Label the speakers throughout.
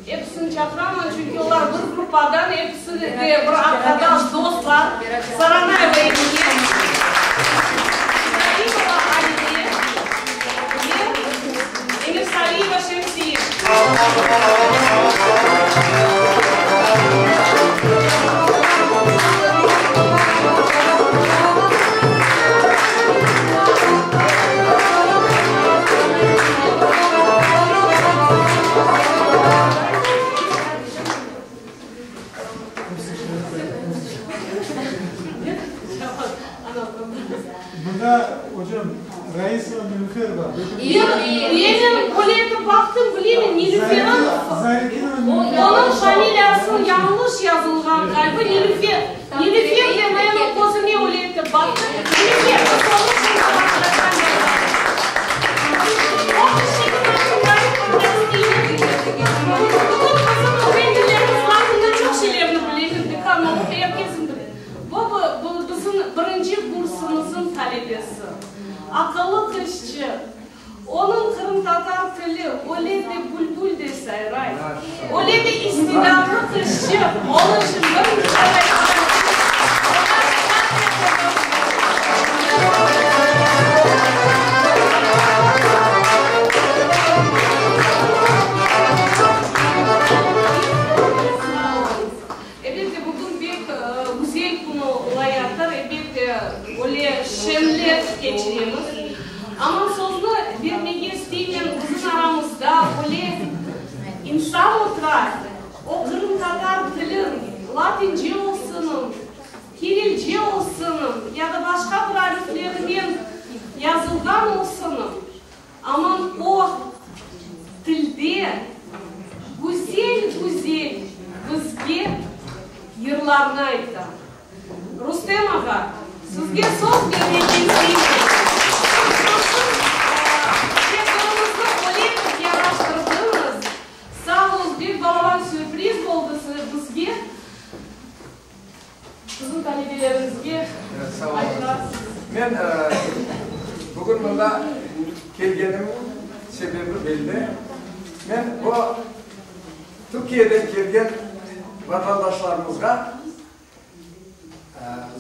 Speaker 1: Episini çaqıraman, çünki olar bir gruppadan, episi de bir arqadaş, dostlar, Saranayeva Emine, İbraimova Aliye ve Emirsaliyeva Şemsiye.
Speaker 2: Mında, ocam, Raisova Nilüfer bar.
Speaker 1: Menim öyle etip baqtım, bileyim, Nilüferniñ, onıñ familiyasınıñ yañlış yazılğan ğaliba, Nilüfer, Nilüfer de menim közüme öyle etip baqtı, Nilüfer, biz onı şimdi O kişiniñ Bütün bizim öğrencilerimiz lafında çoq şeylerni bileler, dekan olıp er kesin bile. Bu, bu bizim birinci kursumızın talebesi. Aqıllı qızçı. Onıñ qırımtatar tili öyle de bülbül de sayray. Öyle de istidatlı qızçı. Onıñ içün bir müsaade Elbette, bugün pek güzel kün olayatır, elbette, öyle şenli keçiremiz. Amma sözni bermege isteymen, bizim aramızda öyle insan otura, o qırımtatar tilin latince olsunım, kirilce olsunım ya da başqa bir ariflerinen yazılğan olsunım, Aman o tilde güzel-güzel bizge yırlarnı ayta. Rustem ağa, sizge söz bermege isteymen. Siz bizim tedbirimizni öyle etip yaraştırdıñız. Sağ oluñız, bek balaban sürpriz oldı bizge. Siziñ talebeleriñizge aytılarsız.
Speaker 3: Men bugün mında kelgenimniñ sebebi belli. Men bu Türkiyeden kelgen vatandaşlarımızğa,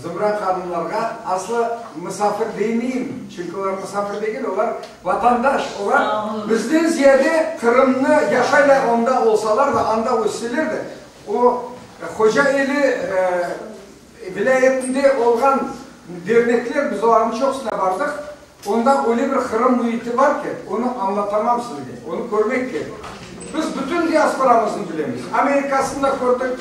Speaker 3: Zumra hanımlarğa aslı musafir demeyim, çünki olar musafir degil, olar vatandaş, olar bizden ziyade Qırımnı yaşaylar, onda olsalar da, anda össeler de, O, Hoca-Eli vilâyetinde olğan dernekler, biz olarnıñ çoqusına bardıq, onda öyle bir Qırım müiti bar ki, onı añlatamam sizge, onı körmek kerek. Biz bütün diasporamıznı bilemiz, Amerikasını da kördik,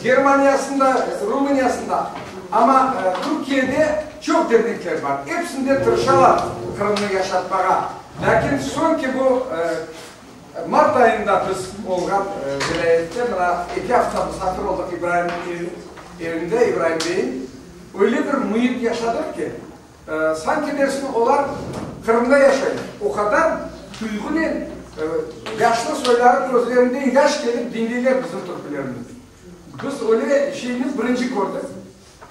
Speaker 3: Germaniyasını da, Rumıniyasını da, amma Türkiyede çoq dernekler bar, episinde tırışalar Qırımnı yaşatmağa, lâkin soñki bu Mart ayında biz olğan vilâyette, mına, eki afta musafir oldıq İbraimniñ evinde, İbraim beyin. Öyle bir müit yaşadıq ki, sanki dersiñ olar Qırımda yaşaylar. O qadar duyğunen, yaşlı soyları közlerinden yaş kelip diñleyler bizim türkülerimizni. Biz öyle şeyni birinci kördik.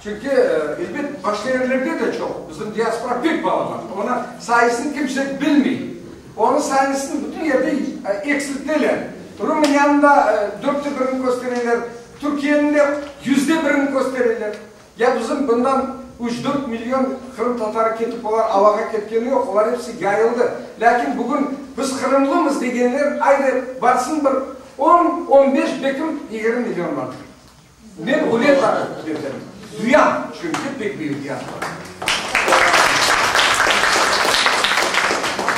Speaker 3: Çünki, elbet, başqa yerlerde de çoq, bizim diaspora pek balaban, onı sayısını kimse bilmey. Onıñ sayısını bütün yerde eksilteler. Rumıniyanıñ da dörtte birini köstereler, Türkiyeniñ de yüzde birini köstereler. Ya bizim bundan üç-dört million qırımtatarı ketip, olar avağa ketkeni yoq, olar episi yayıldı. Lâkin bugün biz qırımlımız degenler, aydı, barsın bir on, on beş, belkim 20 million bardır. Men öyle dedim. Duyam, çünki pek büyük diaspora.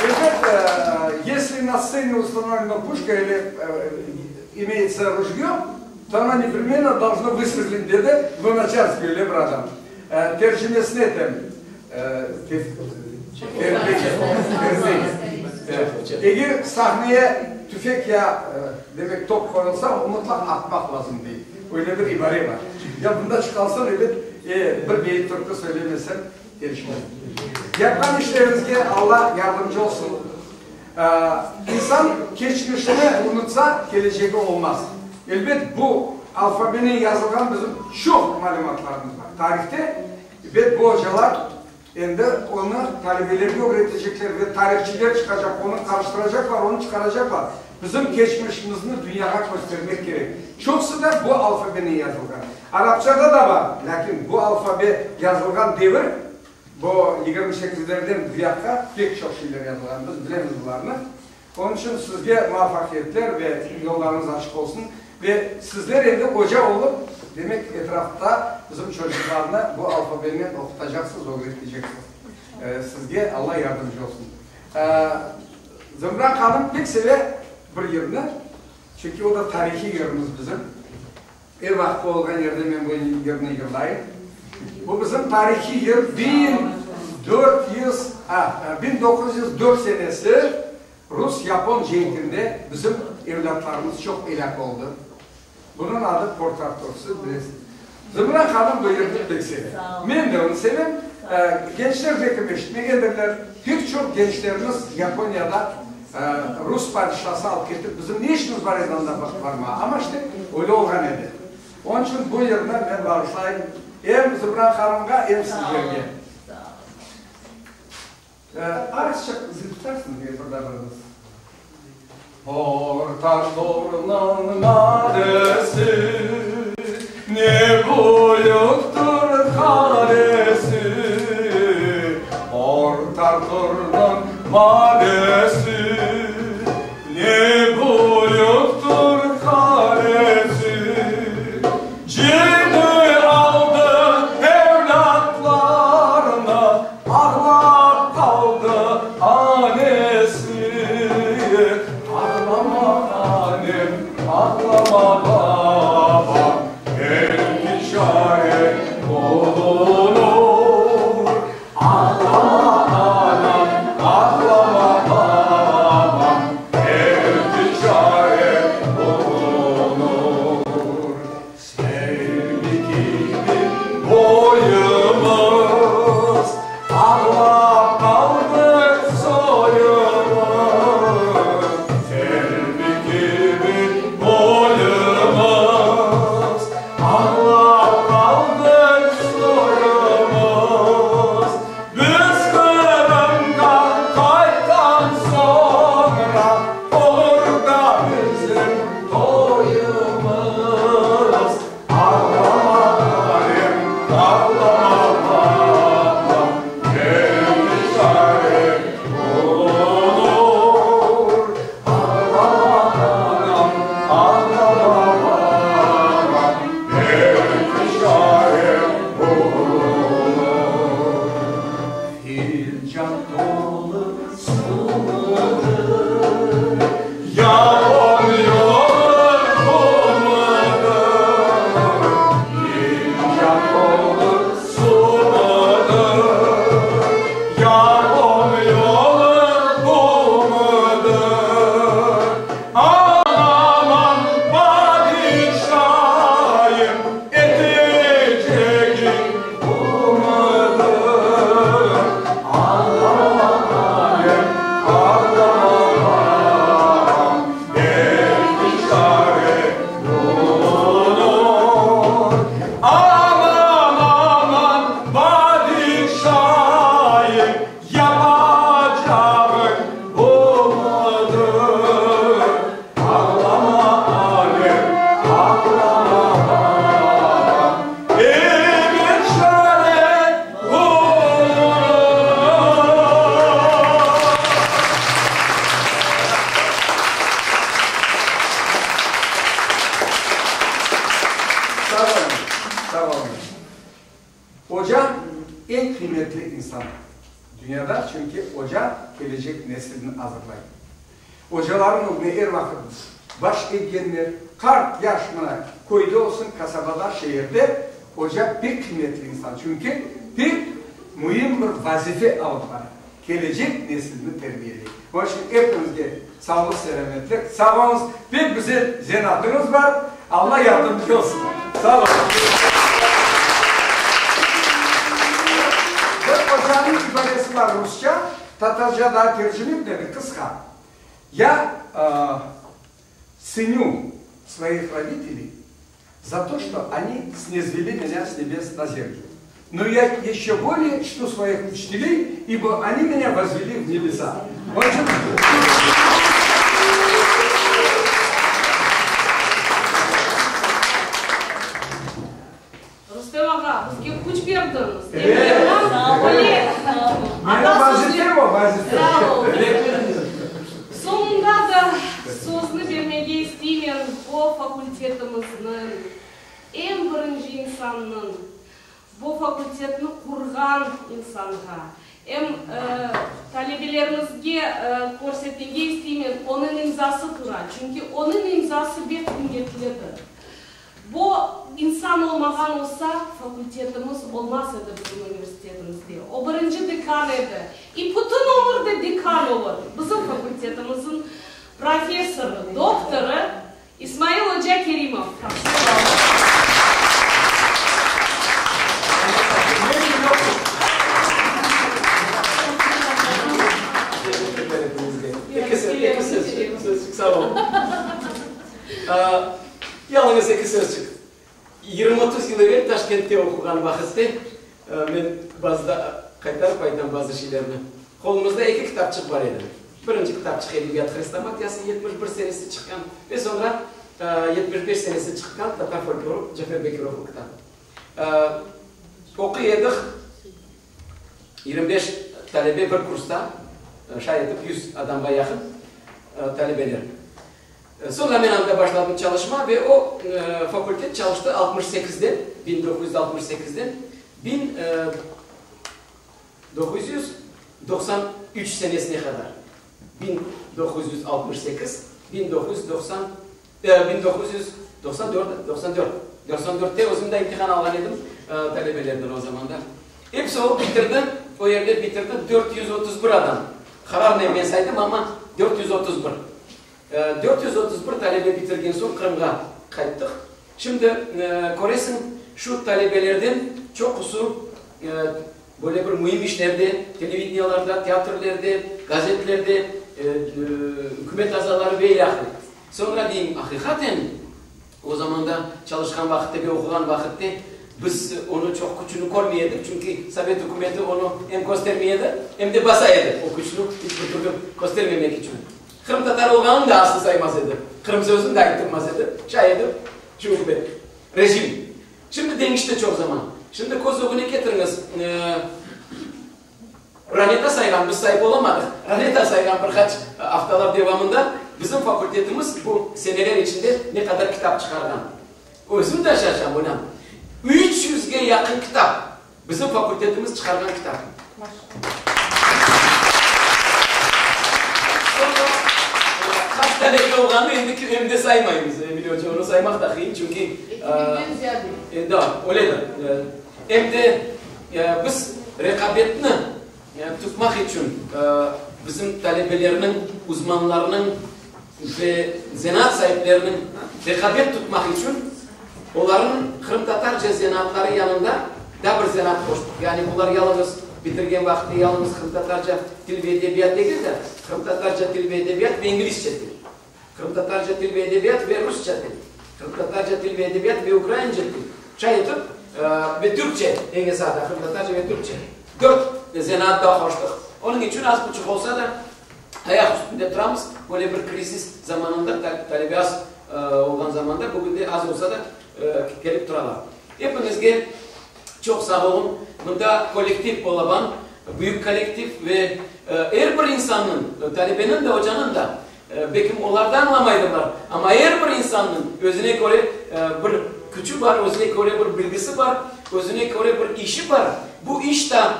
Speaker 3: Elbet, esli na stsene ustanovlena puşka ili imeyetsâ rujyo, to ona nepremennâ dolžno vıstrelit, dedi Lunaçarskiy, öyle bir adam. Tercimesini etem. Eger sahneye tüfek ya, demek, top qoyulsa, o mutlaq atmaq lazım, dey. Öyle bir ibare bar. Ya bunda çıqalsam, ebet, bir beyit türkü söylemesem, kelişmez. Yapqan işleriñizge Alla yardımcı olsun. İnsan keçmişini unutsa, kelecegi olmaz. Elbet, bu alfabenen yazılğan bizim çoq malümatlarımız bar. Tarihte, ebet, bu ocalar Endi onı talebelerge ögretecekler ve tarihçiler çıqacaq, onı qarıştıracaqlar, onı çıqaracaqlar. Bizim keçmişimizni dünyağa köstermek kerek. Çoqusı da bu alfabenen yazılğan. Arapçada da bar, lâkin bu alfabe yazılğan devir, bu yigirmi sekizlerden bu yaqqa pek çoq şeyler yazılğan. Biz bilemiz bularnı. Onıñ içün sizge muvafaqiyetler ve yollarıñız açıq olsun. Ve sizler endi oca olıp, demek, etrafta bizim çocuqlarnı bu alfabenen oqutacaqsız, ögreteceksiz. Sizge Alla yardımcı olsun. Zımran hanım pek seve bir yırnı, çünki o da tarihiy yırımız bizim. Er vaqıt olğan yerde men bu yırnı yırlayım. Bu bizim tarihiy yır, 1400, 1904 senesi rus-yapon cenkinde bizim evlâtlarımız çoq elâk oldı. Bunıñ adı Port-Artur, siz bilesiz. Zümra hanım bu yırnı pek seve. Men de onı sevem. Gençler belki eşitmegendirler. Pek çoq gençlerimiz Yaponiyada rus padişası alıp ketip, bizim ne işimiz bar edi anda barmağa? Amma işte öyle olğan edi. Onıñ içün bu yırnı men bağışlayım em Zümra hanımğa, em sizlerge. Azçıq zil tutarsıñız bir de birimiz. Port-Arturnıñ madesi, Ne büyüktir qalesi. Port-Arturnıñ madesi, Ne büyüktir qalesi. Cini aldı evlâtlarını, Ağlap qaldı anesi. Ağlama anem, ağlama babam, Belki çare bulunur. Ağlama anam, ağlama babam, Belki çare bulunur. Selvi kibi boyumız, Ağlap qaldı soyumız. Selvi kibi boyumız, Ağlap qaldı soyumız. Biz Qırımğa qaytqan soñra, Olur da bizim toyumız. Ağlama anem, ağlama babam, Belki çare bulunur. Ağlama anam, ağlama babam, Belki çare bulunur. Filcan tolu su mıdır, Yapon yolu bu mıdır? Filcan tolu su mıdır, Yapon yolu bu mıdır? Aman, padişayım, etecegiñ bu mıdır? Ağlama anem, ağlama babam, Belki çare bulunur. Aman, aman, padişayım, yapacağıñ bu mıdır? Ağlama anem, ağlama babam, bir çare bulunur. Sağ oluñ, sağ oluñ. Oca eñ qıymetli insan dünyada, çünki oca kelecek nesilni azırlay. Ocalarnıñ ögüne er vaqıt baş eggenler, qart, yaş, mına, köyde olsun, kasabada, şeerde, oca pek qıymetli insan, çünki pek müim bir vazife alıp bara, kelecek nesilni terbiyeley. Onıñ içün epiñizge sağlıq-selâmetlik, sağ oluñız, pek güzel zenaatıñız bar, Alla yardımcı olsun. Sağ oluñ. Bir ocanıñ ibaresi bar rusça, tatarca daa tercime etmedi, qısqa. Ya tsenю svoih roditeley za to, çto oni sniзвели меня с небес на землю. Но я еще более чту своих учителей, ибо они меня возвели в небеса.
Speaker 1: isteymen bo fakultetimizniñ eñ birinci insannıñ, bo fakultetni qurğan insanğa, em talebelerimizge körsetmege isteymen, onıñ imzası tura, çünki onıñ imzası bek qıymetlidir. Bo insan olmağan olsa, fakultetimiz olmaz edi bizim universitetimizde. O birinci dekan edi. İ bütün ömür de dekan olur. Bizim fakultetimizin professorı, doktorı İsmail oca Kerimov.
Speaker 4: Teşekkürler epiñizge. Eki sözcük, sağ olun. Yalıñız eki sözcük. 20-30 yıl evel Taşkentte oquğan vaqıtte, men bazıda qaytarıp aytam bazı şeylerni, qolumızda eki kitapçıq bar edi. Birinci kitapçıq Edebiyat hrestomatiyası 71 senesi çıqqan ve soñra 75 senesi çıqqan Tatar folklorı Cafer Bekirovnıñ kitabı. Oquy edik, 25 talebe bir kursta, şay etip 100 adamğa yaqın talebeler. Soñra men anda başladım çalışma ve o fakultet çalıştı altmış sekizden, 1968-den, 1993 senesine qadar, 1968, 1990, 1994, 94, 94-te özüm de imtihan alğan edim talebelerden o zamanda. Episi olıp bitirdi, o yerde bitirdi 431 adam. Qararnen men saydım, amma 431. 431 talebe bitirgen soñ Qırımğa qayttıq. Şimdi, köresiñ, şu talebelerden çoqusı böyle bir müim işlerde, televideniyalarda, teatrlerde, gazetlerde, ükümet azaları ve ilâhre. Soñra deyim, aqiqaten, O zamanda çalışqan vaqıtte ve oquğan vaqıtte biz onı çoq küçüni körmey edik, çünki sovet ükümeti onı em köstermey edi, em de basa edi o küçnü iç bir türlü köstermemek içün. Qırımtatar olğanını da aslı saymaz edi, Qırım sözüni de ayttırmaz edi, şay etip şu ükümet, rejim. Şimdi deñişti çoq zaman. Şimdi köz ögüne ketiriñiz, Raneta sayğan, biz sayıp olamadıq, Raneta sayğan bir qaç aftalar devamında bizim fakultetimiz bu seneler içinde ne qadar kitap çıqarğan. Özüm de şaşam, oynam. Üç yüzge yaqın kitap, bizim fakultetimiz çıqarğan kitap. Soñra qaç talebe olğanını endi em de saymaymız, Emine oca, onı saymaq da qıyın, çünki...
Speaker 5: Eki biñden ziyade.
Speaker 4: Da, öyledir. Em de biz reqabetni tutmaq içün bizim talebelerniñ, uzmanlarnıñ ve zenaat saipleriniñ reqabet tutmaq içün olarnıñ qırımtatarca zenaatları yanında daa bir zenaat qoştıq. Yani olar yalıñız bitirgen vaqıtta yalıñız qırımtatarca til ve edebiyat degil de, qırımtatarca til ve edebiyat ve inglizce til, qırımtatarca til ve edebiyat ve rusça til, qırımtatarca til ve edebiyat ve ukraince til, şay etip, ve türkçe, eñ esası, qırımtatarca ve türkçe, dört zenaat daa qoştıq. Onıñ içün az buçuq olsa da, ayaq üstünde turamız. Böyle bir krizis zamanında, talebe az olğan zamanda, bugün de az olsa da, kelip turalar. Epiñizge çoq sağ olun. Mında kollektiv balaban, büyük kollektiv ve er bir insannıñ, talebeniñ de, ocanıñ da, Belkim olar da añlamaydırlar, amma er bir insannıñ özüne köre bir küçü bar, özüne köre bir bilgisi bar, özüne köre bir işi bar. Bu iş da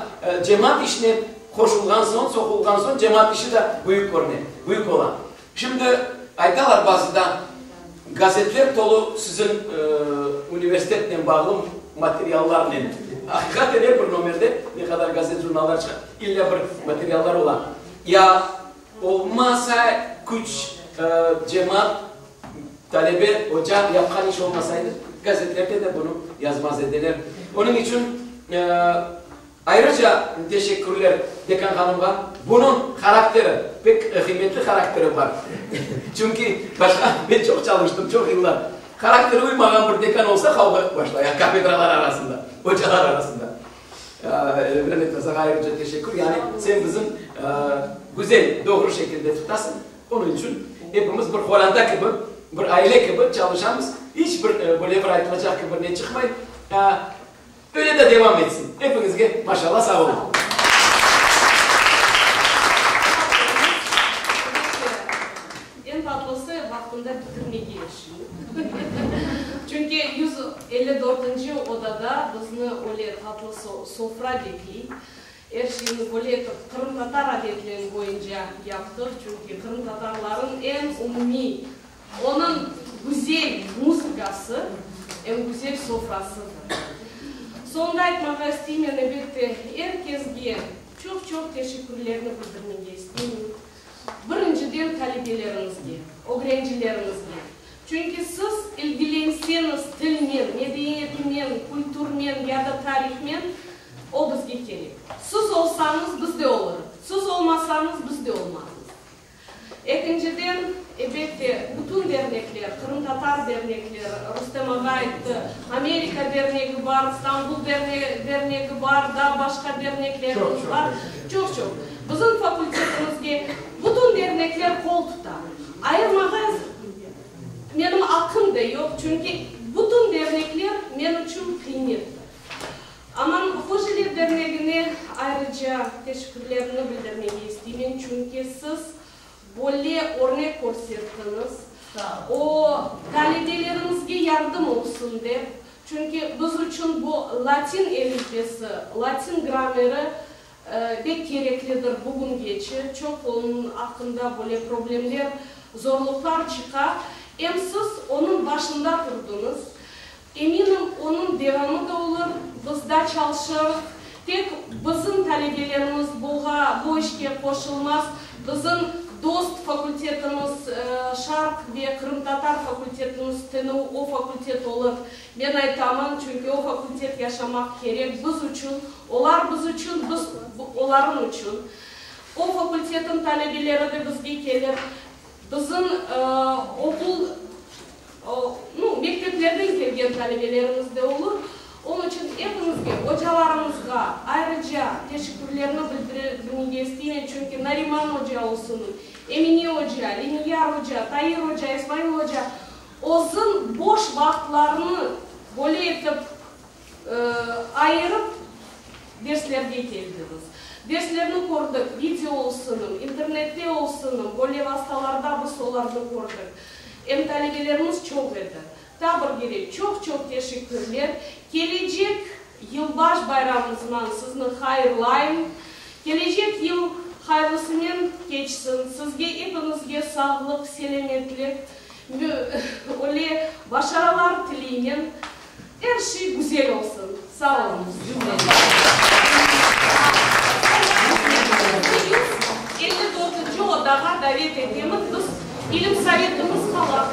Speaker 4: cemaat işine qoşulğan soñ, soqulğan soñ cemaat işi de büyük körüne, büyük ola. Şimdi aytalar bazıda, gazetler tolu siziñ universitetnen bağlı materiallarnen. Aqiqaten er bir nomerde ne qadar gazet-jurnallar çıqa, illa bir materiallar ola. Ya Olmasa küç, cemaat, talebe, oca yapqan iş olmasaydı, gazetlerde de bunı yazmaz ediler. Onıñ içün ayrıca teşekkürler dekan hanımğa. Bunıñ harakteri, pek qıymetli harakteri bar. Çünki başqa, men çoq çalıştım, çoq yıllar. Harakteri uymağan bir dekan olsa, qavğa başlay kafedralar arasında, ocalar arasında. Mehmet mırzağa ayrıca teşekkür. Yani sen bizim güzel, doğru şekilde tutasıñ. Onıñ içün epimiz bir qoranta kibi, bir aile kibi çalışamız. İç bir böyle bir aytılacaq kibi ne çıqmay. Öyle de devam etsin. Epiñizge maşallah, sağ olun.
Speaker 1: Eñ tatlısı, vaqtında bitti. bitirmege işni. Çünki 154-nci odada bizni öyle tatlı sofra bekley. Er şeyni böyle etip qırımtatar adetleri boyunca yaptıq, çünki qırımtatarların eñ umumiy, onıñ güzel muzıkası, eñ güzel sofrasıdır. Soñunda aytmağa isteymen, elbette, er kesge çoq-çoq teşekkürlerni bildirmege isteymen. Birinciden talebelerimizge, ögrencilerimizge. Çünki siz ilgilenseñiz tilnen, medeniyetinen, kültürnen ya da tarihmen, o bizge kerek. Siz olsañız, biz de olurıq. Siz olmasañız, biz de olmazmız. Ekinciden, elbette, bütün dernekler, qırımtatar dernekleri, Rustem ağa ayttı, Amerika dernegi bar, İstanbul dernegi bar, daa başqa derneklerimiz bar. Çoq-çoq. Bizim fakultetimizge bütün dernekler qol tuta. Ayırmağa menim aqqım da yoq, çünki bütün dernekler men içün qıymetli. Aman Hojeli dernegine ayrıca teşekkürlerimni bildirmege isteymen, çünki siz böyle örnek körsettiñiz, o, talebelerimizge yardım olsun dep, çünki biz içün bu latin elifbesi, latin grameri pek kereklidir bugüngece, çoq onıñ aqqında böyle problemler, zorluqlar çıqa. Em siz onıñ başında turdıñız. Eminim, onıñ devamı da olur, biz da çalışırıq. Tek bizim talebelerimiz buğa, bu işke qoşulmaz, bizim dost fakultetimiz, Şarq ve qırımtatar fakultetimiz, TNU, o fakultet olur. Men aytaman, çünki o fakultet yaşamaq kerek biz içün, olar biz içün, biz olarıñ içün. O fakultetniñ talebeleri de bizge kelir. Bizim oqul, nu, mekteplerden kelgen talebelerimiz de olur. Onıñ içün epiñizge, ocalarımızğa ayrıca teşekkürlerni bildirmege isteymen, çünki Nariman oca olsun, Emine oca, Leniyar oca, Tair oca, İsmail oca özüñ boş vaqıtlarını böyle etip ayırıp derslerge keldiñiz. Derslerni kördik, video olsun, internette olsun, böyle vastalarda biz olarnı kördik. Em talebelerimiz çoq edi. Taa bir kere çoq-çoq teşekkürler. Kelecek yılbaş bayramımızman sizni hayırlayım. Kelecek yıl hayırlısınen keçsin. Sizge epiñizge sağlıq, selâmetlik, öyle başaralar tileymen. Er şey güzel olsun. Sağ oluñız. 154-nci odağa davet etemiz. Biz ilim sovetimiz qala.